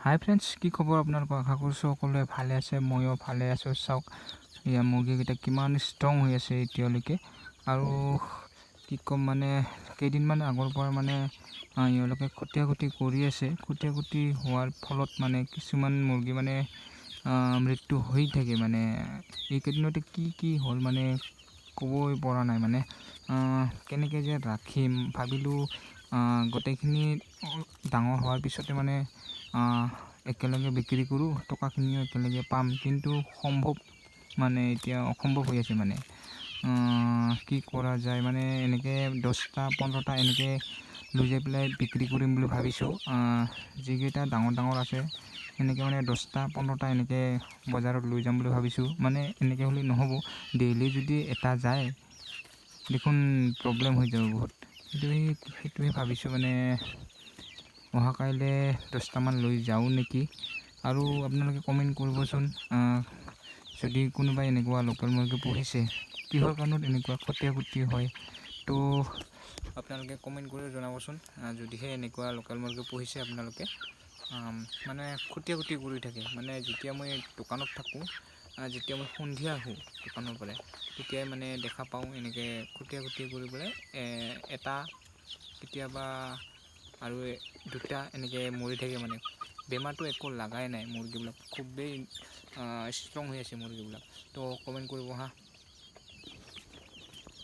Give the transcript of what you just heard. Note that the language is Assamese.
হাই ফ্ৰেণ্ডছ, কি খবৰ আপোনালোকৰ? আশা কৰিছোঁ সকলোৱে ভালে আছে। ময়ো ভালে আছোঁ। চাওক, এয়া মুৰ্গীকেইটা কিমান ষ্ট্ৰং হৈ আছে এতিয়ালৈকে। আৰু কি ক'ম, মানে কেইদিনমান আগৰ পৰা মানে এওঁলোকে খুটীয়া খুটি কৰি আছে। খুটীয়া খুটি হোৱাৰ ফলত মানে কিছুমান মুৰ্গী মানে মৃত্যু হৈ থাকে। মানে এইকেইদিনতে কি কি হ'ল, মানে ক'বই পৰা নাই। মানে কেনেকৈ যে ৰাখিম ভাবিলোঁ, গোটেইখিনি ডাঙৰ হোৱাৰ পিছতে মানে একেলগে বিক্ৰী কৰোঁ, টকাখিনিও একেলগে পাম। কিন্তু সম্ভৱ মানে এতিয়া অসম্ভৱ হৈ আছে। মানে কি কৰা যায়, মানে এনেকৈ 10টা 15টা এনেকৈ লৈ যাই পেলাই বিক্ৰী কৰিম বুলি ভাবিছোঁ। যিকেইটা ডাঙৰ ডাঙৰ আছে, সেনেকৈ মানে 10টা 15টা এনেকৈ বজাৰত লৈ যাম বুলি ভাবিছোঁ। মানে এনেকৈ হ'লে নহ'ব, ডেইলি যদি এটা যায় দেখোন প্ৰব্লেম হৈ যাব বহুত। সেইটোৱে ভাবিছোঁ, মানে অহা কাইলৈ 10টামান লৈ যাওঁ নেকি। আৰু আপোনালোকে কমেণ্ট কৰিবচোন, যদি কোনোবাই এনেকুৱা লোকেল মুৰ্গী পুহিছে, কিহৰ কাৰণত এনেকুৱা খটীয়া খুটি হয়। তো আপোনালোকে কমেণ্ট কৰি জনাবচোন, যদিহে এনেকুৱা লোকেল মুৰ্গী পুহিছে আপোনালোকে। মানে খুটীয়া খুটি কৰি থাকে। মানে যেতিয়া মই দোকানত থাকোঁ, যেতিয়া মই সন্ধিয়া আহোঁ দোকানৰ পৰা, তেতিয়াই মানে দেখা পাওঁ এনেকৈ খুটীয়া খুটি কৰি পেলাই এটা, কেতিয়াবা আৰু দুটা এনেকৈ মৰি থাকে। মানে বেমাৰটো একো লগাই নাই, মুৰ্গীবিলাক খুবেই ষ্ট্ৰং হৈ আছে মুৰ্গীবিলাক। তো কমেণ্ট কৰিব হা।